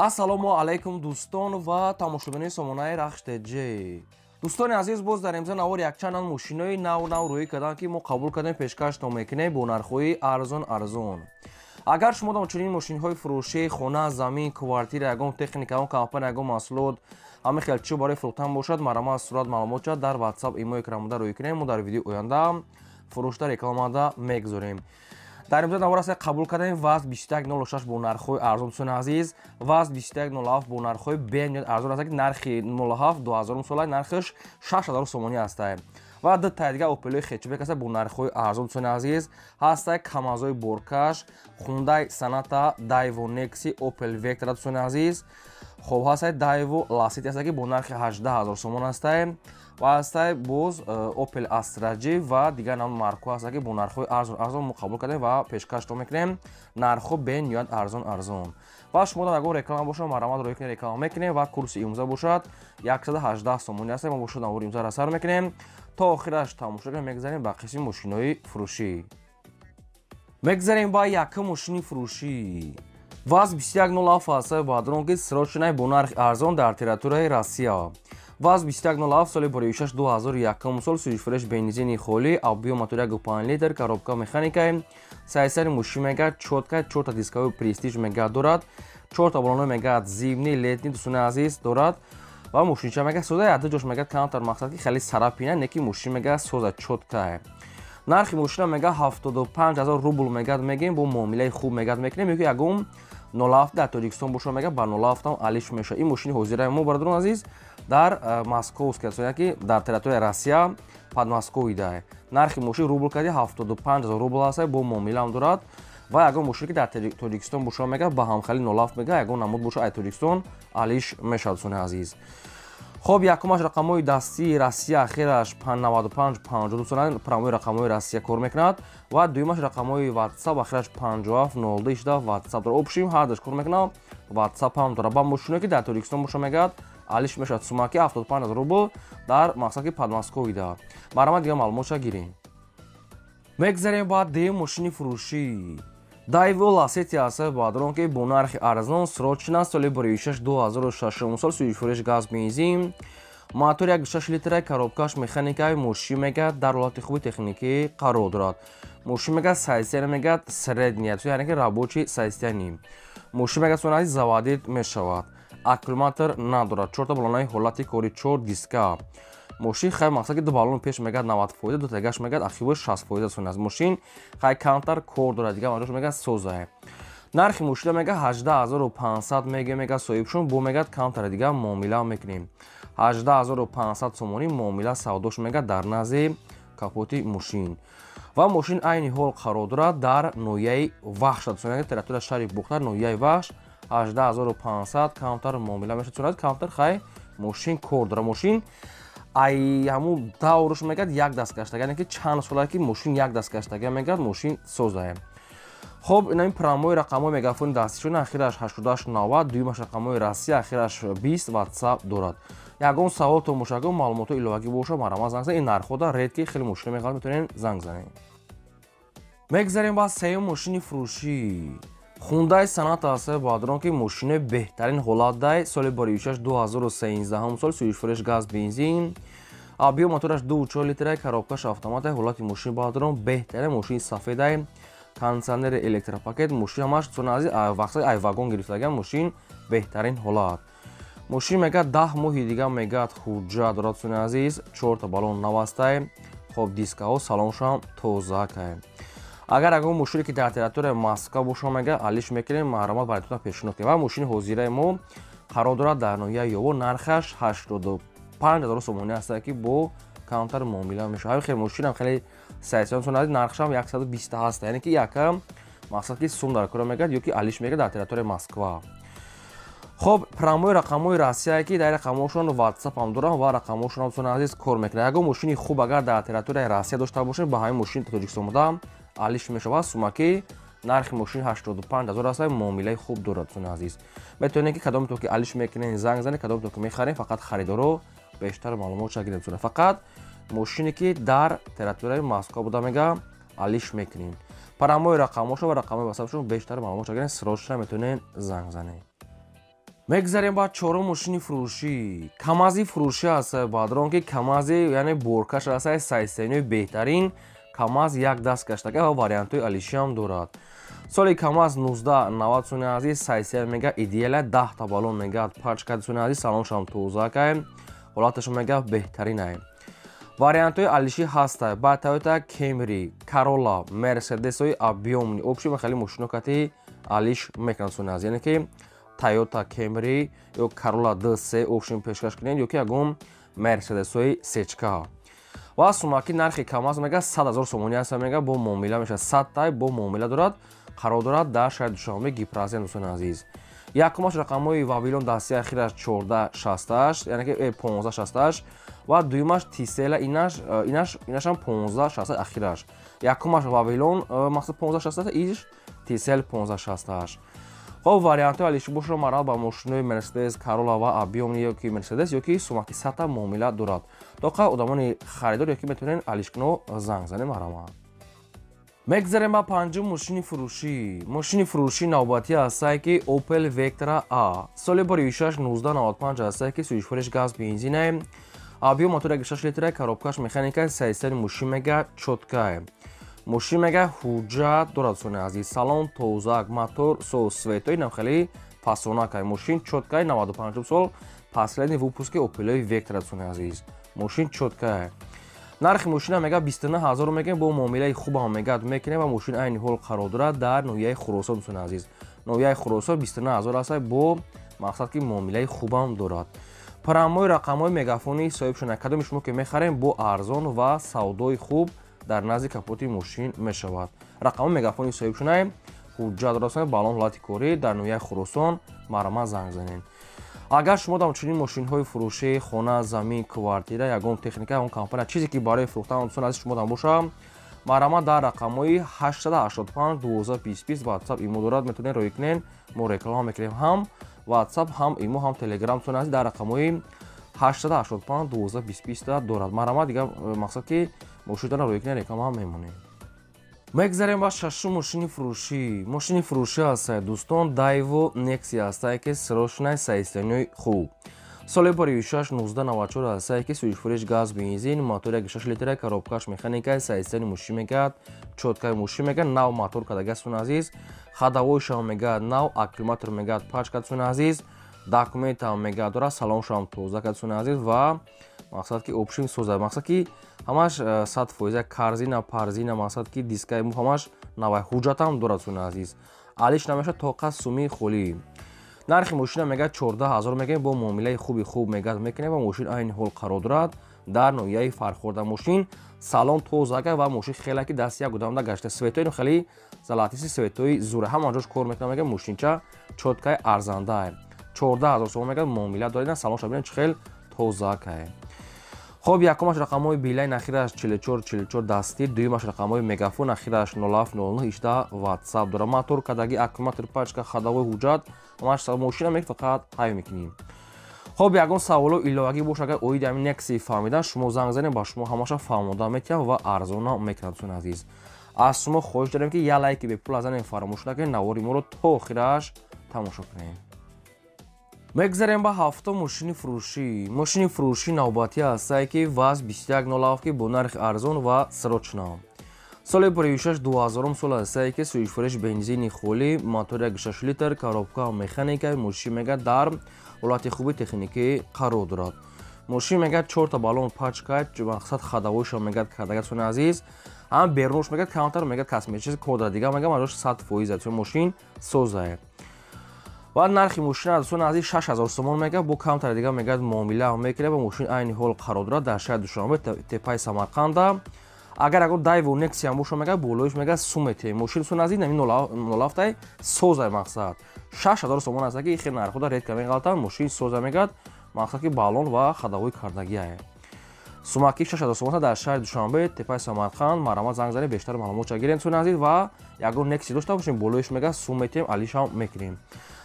Ассалому алайкум, дӯстон ва тамошобинони сомонаи Рахш ТЖ. Дӯстони азиз, боз дар имза навор якчанд мошинои нав нав рӯӣ карданд, ки мо қабул кардем, пешкаштон мекунем бо нархҳои арзон арзон. Агар шумо дам чунин мошинҳои фурӯшӣ, хона, замин, квартира, ягон техника, ягон компания, ягон маҳсулот, ҳамин хел чиз барои фурӯхтан бошад, марҳамат, сурат, маълумот шад дар WhatsApp, имо, экранмода рӯӣ кунем. Мо дар видеои оянда фурӯшта рекламада мегузорем. Дар имза навор аст, қабул кардем ВАЗ 2106 бо нархҳои арзон, дӯстони азиз. ВАЗ 2107 бо нархҳои бениҳоят арзон аст, ки нархи 07 2000 сола, нархаш 6000 сомонӣ аст. Ва ду таи дигар Опелои хэтчбек аст бо нархҳои арзон, дӯстони азиз. Ҳастай Камазои боркаш, Хундай Саната, Дайво Некси, Опел Вектра, дӯстони азиз. Хоб, ҳастай Дайво Ласити аст, ки бо нархи 18 000 сомон ҳастай. Ва ҳастай боз Опел Астра Ҷи ва дигар нам маркҳо ҳаста, ки бо нархҳои арзон арзон мо қабул кардем ва пешкаштон мекунем. Нархҳо бениҳоят арзон арзон. Ва шумо дар ягон реклама бошад, марҳамат, рӯй кунед, реклама мекунем. Ва курси имза бошад, 118 сомонӣ аст. Мо бошад навори имзаро сар мекунем, то охираш тамошо кунем. Мегзарем ба қисми мошинои фурӯшӣ. Мегзарем ба якум мошини фурӯшӣ. ВАЗ 2107 аст, баъдрон, ки срочный, бо нархи арзон дар территорияи Россия. ВАЗ 2107, соли 26 2001 сол, сӯзишфурӯш, бензини холӣ, объём мотор 1,5 литр, коробка механикаи. Сайсари мошин мегӯяд чётко, чорта дисковой Престиж мегӯяд дорад, чорта балоно мегӯяд зимний, летний, дӯстони азиз, дорад. Ва мошинча мегӯяд соза, яда ҷош мегӯяд камтар, мақсад ки хеле царапина не, ки мошин мегӯяд соза, чётко. Нархи мошина мегӯяд 75 000 рубл мегӯяд мегӯем, бо муомилаи хуб мегӯяд мекунем. Ё ки ягон 07 дар Тоҷикистон боша, мегӯяд ба 07 алиш мешавад. Ин мошини ҳозираи мо, бародарон азиз, дар Московский, ки дар территорияи Россия, Подмосковье. Нархи мошин рубл карди 75 000 рубл аст, бо муомилаам дорад. Ва ягон мошине, ки дар Тоҷикистон боша, мегӯяд ба ҳамхели 07 мегӯяд, ягон намуд боша, ай Тоҷикистон алиш мешавад, дӯстони азиз. Хоб, якумаш рақамҳои дастии Россия, ахираш 95 50, дӯстон, прямой рақамҳои Россия кор мекунад. Ва дуюмаш рақамҳои WhatsApp, ахираш 57 02 18, WhatsApp дорад. Общем, ҳардаш кор мекунад, WhatsApp ҳам дорад. Ба мошиное, ки дар Тоҷикистон боша, мегӯяд алиш мешавад. Сумаки 75 000 рубл дар мақсад ки Подмосковье. Марҳамат, дигар маълумотша гирем. Мегзарем ба дуюм мошини фурӯшӣ. Дайво Ласети аст, баъдрон, ки бо нархи арзон, срочно, соли 26 2006 сол, сӯзишфурӯш, газ, бензин, мотор 1,6 литра, коробкаш механикаи. Мошин мегӯяд дар ҳолати хуби техникӣ қарор дорад. Мошин мегӯяд состояние мегӯяд средняя, яъне ки рабочий состояние. Мошин мегӯяд сонаи заводить мешавад, аккумулятор надорад, чорта балонаи ҳолати кори, чор диска. Мошин хай мақсад ки ду балон пеш мегӯяд 90%, ду тагаш мегӯяд ахиво 60% сон аст. Мошин хай камтар кор дорад, дигар маҷош мегӯяд созае. Нархи мошина мегӯяд 18 500 мегӯяд, мегӯяд соҳибшон бо мегӯяд камтар дигар муомила мекунем. 18 500 сомонӣ муомила савдош мегӯяд дар назди капоти мошин. Ва мошин айни ҳол қарор дорад дар ноҳияи Вахш, территория шаҳри Бухтар, ноҳияи Вахш. 18 500 камтар муомила мешавад, камтар хай мошин кор дорад. Мошин ай ҳамун давруш мегӯяд як даст гаштага, яъне ки чанд сола ки мошин як даст гаштага, мегӯяд мошин созае. Хоб, инами прямой рақамҳои мегафони дастишон, ахираш 88 90, дуюмаш рақамҳои Россия, ахираш 20, WhatsApp дорад. Ягон саволтон боша, ягон маълумотҳои иловагӣ боша, марҳамат, занг занед. Ин нархҳода редки хеле мошина меғалад, метавонед занг занед. Мегзарем ба сеюм мошини фурӯшӣ. Хундай Саната аст, баъдрон, ки мошинои беҳтарин ҳолат дай, соли 26 2013 сол, сӯзишфурӯш, газ, бензин, объём мотораш 2,4 литра, коробкаш автомата. Ҳолати мошин, баъдрон, беҳтарин. Мошини сафедай, кондитсионери, электропакет. Мошин ҳамаш сонази вақти ай вагон гирифтаган, мошин беҳтарин ҳолат. Мошин мегӯяд 10 моҳи дига мегӯяд ҳуҷҷат дорад, дӯстони азиз, чорта балон навастай. Хоб, дискаҳо, салоншам тоза кай. Агар ягон мошине, ки дар территорияи Москва боша, мегӯяд алиш мекунем, марҳамат, бароятон пешниҳод кунем. Ва мошини ҳозираи мо қарор дорад дар ноҳияи Ёво, нархаш 85 000 сомонӣ аст, ки бо камтар муомила мешавад. Ҳамин хел мошинам хеле сайсон, нархшам 120 ҳаст, яъне ки якам мақсад ки сум дар кора мегӯяд ё ки алиш мегӯяд дар территорияи Москва. Хоб, прямой рақамҳои Россия, ки дар рақамҳошон WhatsApp ҳам дорам ва рақамҳошон, дӯстони азиз, кор мекунад. Ягон мошини хуб агар дар территорияи Россия дошта бошед, ба ҳамин мошини Тоҷикистон буда алиш мешавад. Сумаки нархи мошин 85 000 аст, муомилаи хуб дорад, дӯстони азиз. Метавонед, ки кадомто ки алиш мекунед, занг занед, кадомто ки мехаред, фақат харидоро бештар маълумот шагиред. Фақат мошине, ки дар территорияи Москва буда, мега алиш мекунем. Прямой рақамҳошо ва рақамҳои WhatsApp шон бештар маълумот шагиред, срочно метавонед занг занед. Мегзарем ба чорум мошини фурӯшӣ. Камази фурӯшӣ аст, бадрон ки Камази, яъне боркаш аст, сайсайнои беҳтарин Камаз як даст гаштага ва вариантҳои алишиам дорад. Соли Камаз 1990, суни азиз, сайсай мега идеала, 10 та баллон мега пачка, суни азиз, салоншам тозакай, ҳолаташ мега беҳтаринай. Вариантҳои алиши ҳаста ба Toyota Camry, Corolla, Mercedes-ҳои объёмный, общий хеле мошино кати алиш мекунанд, суни азиз, яъне ки Toyota Camry ё Corolla D3 общем пешкаш кунед ё ки ягон Mercedes-ҳои сечка. Ва сумаки нархи Камаз мега 100 000 сомонӣ аст, мега бо муомила мешавад, 100 тай бо муомила дорад, қарор дорад дар шаҳри Душанбе, Гипразия, дӯстони азиз. Якумаш рақамҳои Вавилон дасти ахираш 1468, яъне ки 1568, ва дуюмаш Тисела, инашам 1568 ахираш. Якумаш Вавилон мақсад 1568, иш Тисел 1568. Хоб, вариантҳои алиши бошро марҳамат ба мошинои Мерседес, Карола ва объёмный ё ки Мерседес ё ки сумаки 100 муомила дорад. Тоқа одамони харидор ё ки метавонед алишкуно занг занед, марҳамат. Мегзарем ба панҷум мошини фурӯшӣ. Мошини фурӯшӣ навбатӣ ҳастае ки Opel Vectra A. Соли бори 6 1995 ҳастае ки сӯзишвориш газ бензинае. Объём мотор 1.6 литра, коробкаш механика, сайсари мошин мега чёткае. Мошин мега ҳуҷҷат дорад, суни азиз, салон тозак, мотор соз, светои нам хеле пасонакай. Мошин чёткай, 95 сол, последний выпуски Opel Vectra, суни азиз. Мошин чёткай. Нархи мошина мега 29 000 мегем, бо муомилаи хубам мегад мекунем ва мошин айни ҳол қарор дорад дар ноҳияи Хуросон, дӯстони азиз. Ноҳияи Хуросон 29 000 аст, бо мақсад ки муомилаи хубам дорад. Прямой рақамҳои мегафони соҳибшона, кадоми шумо ки мехарем, бо арзон ва савдои хуб дар назди капоти мошин мешавад. Рақамҳои мегафони соҳибшона, ҳуҷҷат дорад, балон ҳолати корӣ, дар ноҳияи Хуросон, марҳамат занг занед. Агар шумо дар чунин мошинҳои фурӯшӣ, хона, замин, квартира, ягон техника, ягон компания, чизе ки барои фурӯхтан, дӯстон азиз, шумо дан боша, марҳамат дар рақамҳои 885 12 20 WhatsApp, имо дорад, метавонед роҳӣ кунед, мо реклама мекунем ҳам WhatsApp, ҳам имо, ҳам Telegram, дӯстон азиз, дар рақамҳои 885 12 20 дорад. Марҳамат, дигар мақсад ки мошинтонро роҳӣ кунед, реклама ҳам мемонем. Мегзарем ба шашум мошини фурӯшӣ. Мошини фурӯшӣ ҳастае, дӯстон, Daewoo Nexia ҳастае ки срочный состояниеи хуб. Соли бори 6 1994 ҳастае ки сӯзишвориш газ бензин, мотор 1.6 литра, коробкаш механика, состояние мошин мегад, чёткаи мошин мегад, нав мотор кардага, суни азиз, ходовойшам мегад, нав аккумулятор мегад, пачка, суни азиз, документам мегад дорад, салоншам тоза кард, суни азиз, ва мақсад ки общем соза, мақсад ки ҳамаш 100%, корзина, парзина, мақсад ки дискаи ҳамаш навай, ҳуҷҷатам дорад, суни азиз. Алиш намешавад, тоқа суми холӣ. Нархи мошина мегад 14 000 мегӯем, бо муомилаи хуби хуб мегад мекунем ва мошин айни ҳол қарор дорад дар ноҳияи Фархорда. Мошин салон тозага ва мошин хеле ки дасти як одамда гашта, светои хеле золотистый, светои зура, ҳама ҷош кор мекунад, мегӯяд мошинча чёткаи арзандае. 14 000 сомон мегӯяд, муомила доред, салонша бинед чӣ хел тозакае. Хоб, якумаш рақамҳои Билайн ахираш 44 44 дастӣ, дуюмаш рақамҳои мегафон ахираш 07 09 18 WhatsApp дорад. Мотор кадаги, аккумулятор пачка, ходовой ҳуҷҷат, ҳамаш мошина мек фақат ҳай мекунем. Хоб, ягон саволу иловагӣ бош, агар оиди ҳамин Nexia фаҳмидан, шумо занг занед, ба шумо ҳамаша фаҳмода метиҳам ва арзона мекунад, дӯстони азиз. Аз шумо хоҳиш дорем ки як лайки бепул занед, фаромӯш накунед, навори моро то охираш тамошо кунед. Мегзарем ба ҳафтум мошини фурӯшӣ. Мошини фурӯшӣ навбатӣ ҳастае ки ВАЗ 2107 ки бо нархи арзон ва срочно. Соли 6 2000 сол ҳастае ки сӯзишвориш бензини холӣ, мотор 1.6 литр, коробка механика, мошин мега дар ҳолати хуби техникӣ қарор дорад. Мошин мега 4 та баллон пачка, мақсад ходовойшо мегад кардага, суни азиз, ҳам берунаш мегад камтар мегад косметический кор дорад, дигар мега маҷош 100% аст, мошин созае. Ва нархи мошина, дӯстони азиз, 6000 сомон мега, бо камтар дигар мегад муомила мекунад ва мошин айни ҳол қарор дорад дар шаҳри Душанбе, тепаи Самарқанда. Агар ягон Daewoo Nexia боша, мега болоиш мега сумете. Мошин, дӯстони азиз, нами 07 созай, мақсад 6000 сомон аст ки хел нархода редко меғалтанд, мошин соза мегад, мақсад ки баллон ва ходовой кардагиае. Сумаки 6000 сомон дар шаҳри Душанбе, тепаи Самарқанд, марҳамат занг занед, бештар маълумотша гирем, дӯстони азиз, ва ягон Nexia дошта бошем, болоиш мега сум метем, алишам мекунем.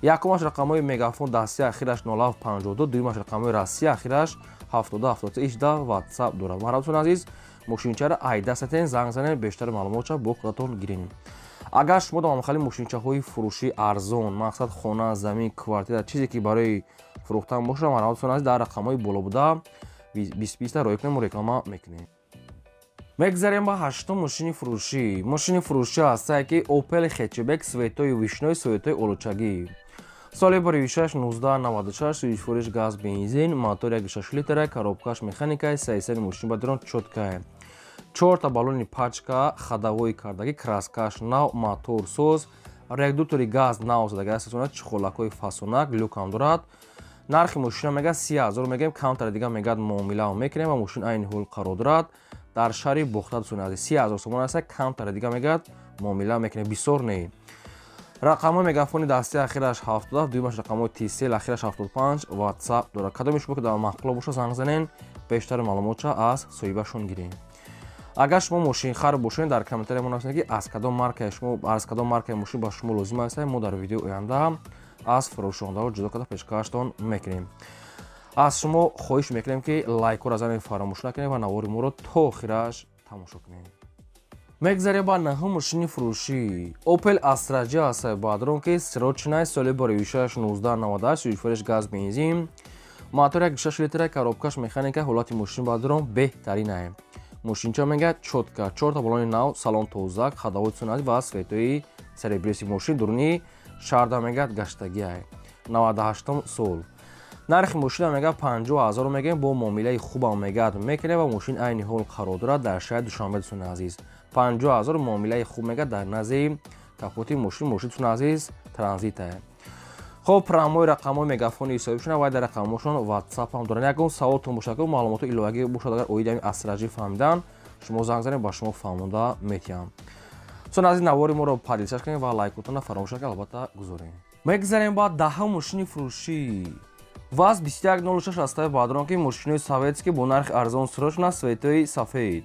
Якумаш рақамҳои мегафон дасти ахираш 0752, дуюмаш рақамҳои Россия ахираш 70 73 18 WhatsApp дорад. Марҳамат, дӯстони азиз, мошинчаро айдастатен, занг занед, бештар маълумотша бо худатон гирем. Агар шумо дар махали мошинчаҳои фурӯшӣ арзон, мақсад хона, замин, квартира, чизе ки барои фурӯхтан бошад, марҳамат азиз дар рақамҳои боло буда 20-20 роя кунем, мо реклама мекунем. Мегзарем ба ҳаштум мошини фурӯшӣ. Мошини фурӯшӣ ҳастае ки Opel Hatchback светои вишной, светои олучагӣ. Соли баривишаш 1996, сӯзишвориш газ бензин, мотор 1.6 литра, коробкаш механикай, сайсари мошин бадрон чоткай. Чорта баллони пачка, ходовой кардагӣ, краскаш нав, мотор соз, редуктори газ нав задагӣ аст, чехолакҳои фасонак, люкам дорад. Нархи мошина мега 30,000 мегӯем, камтар дига мегӯяд муомила мекунем ва мошин айни ҳол қарор дорад дар шаҳри Бохтар дӯстони азиз. 30,000 сомон аст, камтар дига мегӯяд муомила мекунем, бисёр не. Рақамҳои мегафони дастии ахираш 77, дуюмаш рақамҳои Tcell ахираш 75, WhatsApp дорад. Кадоми шумо ки дар маъқул бошад, занг занен, бештар маълумотша аз соҳибашон гирем. Агар шумо мошинхар бошед, дар комментария мо нависед ки аз кадом маркаи шумо, аз кадом маркаи мошин ба шумо лозим аст, мо дар видеои оянда аз фурӯшондаҳо ҷудо карда пешкаштон мекунем. Аз шумо хоҳиш мекунем ки лайкҳоро занед фаромӯш накунед ва навори моро то охираш тамошо кунед. Мегзарем ба наҳум мошини фурӯшӣ. Opel Astra J аст бадрон ки срочный, соли баривишаш 1998, сӯзишвориш газ бензин, мотор 1.6 литра, коробкаш механика, ҳолати мошин бадрон беҳтаринае. Мошинча мегӯяд чотка, чорта баллони нав, салон тозак, ходовой суннатӣ ва светои серебристый. Мошин дуруни шаҳрда мегӯяд гаштагиае. 98 сол. Нархи мошина мегӯяд 50,000 мегӯем, бо муомилаи хубам мегӯяд мекунем ва мошин айни ҳол қарор дорад дар шаҳри Душанбе дӯстони азиз. 50,000 муомилаи хуб мегӯяд дар назди капоти мошин. Мошин дӯстони азиз транзитае. Хоб, прямой рақамҳои мегафони ҳисобишона ва дар рақамҳошон WhatsApp ҳам доранд. Ягон саволтон бошад, маълумоти иловагӣ бошад, агар оиди ҳамин Astra J фаҳмидан, шумо занг занед, ба шумо фаҳмонда метиҳам. Дӯстони азиз, навори моро подписаться кунед ва лайкотонро фаромӯш накунед, албатта гузоред. Мегзарем ба даҳум мошини фурӯшӣ. ВАЗ 2106 ҳастаи бадрон ки мошинои советский бо нархи арзон срочно, светои сафед.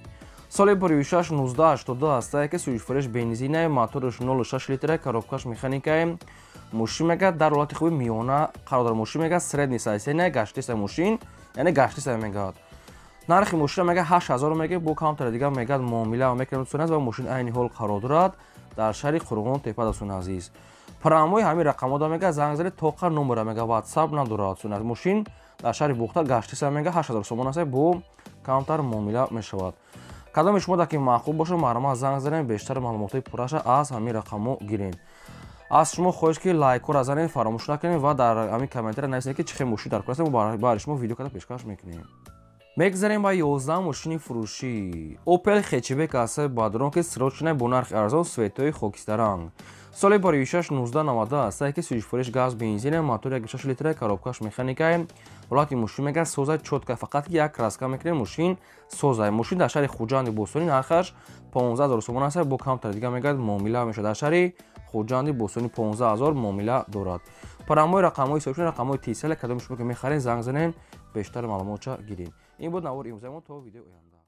Соли баривишаш 1982 ҳастае ки сӯзишвориш бензинае, мотораш 0.6 литра, коробкаш механикае. Мошин мегӯяд дар ҳолати хуби миёна қарор дорад. Мошин мегӯяд средний состояние, гаштиса мошин, яъне гаштиса мегӯяд. Нархи мошина мегӯяд 8,000 мегӯяд, бо камтар дига мегӯяд муомила мекунем дӯстони азиз ва мошин айни ҳол қарор дорад дар шаҳри Қурғон тепа дӯстони азиз. Прямой ҳамин рақамҳо мегӯяд занг занед, тоқа номера мегӯяд WhatsApp надорад дӯстони азиз. Мошин дар шаҳри Бохтар гаштиса мегӯяд 8,000 сомон аст, бо камтар муомила мешавад. Кадоми шумо дар ки маъқул бошад, марҳамат занг занед, бештар маълумотҳои пурраша аз ҳамин рақамҳо гирем. Аз шумо хоҳиш ки лайкҳоро занед фаромӯш накунед ва дар ҳамин комментария нависед ки чӣ хел мошин дар кор аст, мо барои шумо видео карда пешкаш мекунем. Мегзарем ба 11 мошини фурӯшӣ. Opel Hatchback аст бадрон ки срочный бо нархи арзон, светои хокистаранг. Соли баривишаш 1990 аст, ки сӯзишвориш газ бензин, мотор 1.6 литра, коробкаш механикае. Ҳолати мошин мегӯяд соза чотка, фақат ки як краска мекунем, мошин соза. Мошин дар шаҳри Хуҷанди Бостонӣ нархаш 15,000 сомон аст, бо камтар дига мегӯяд муомила мешавад. Дар шаҳри Хуҷанди Бостонӣ 15,000 муомила дорад. Прямой рақамҳои ҳисобшуда рақамҳои Tcell, кадоми шумо ки мехаред, занг занед, бештар маълумотша гиред. Ин буд навори имрӯзаи мо, то видеои оянда.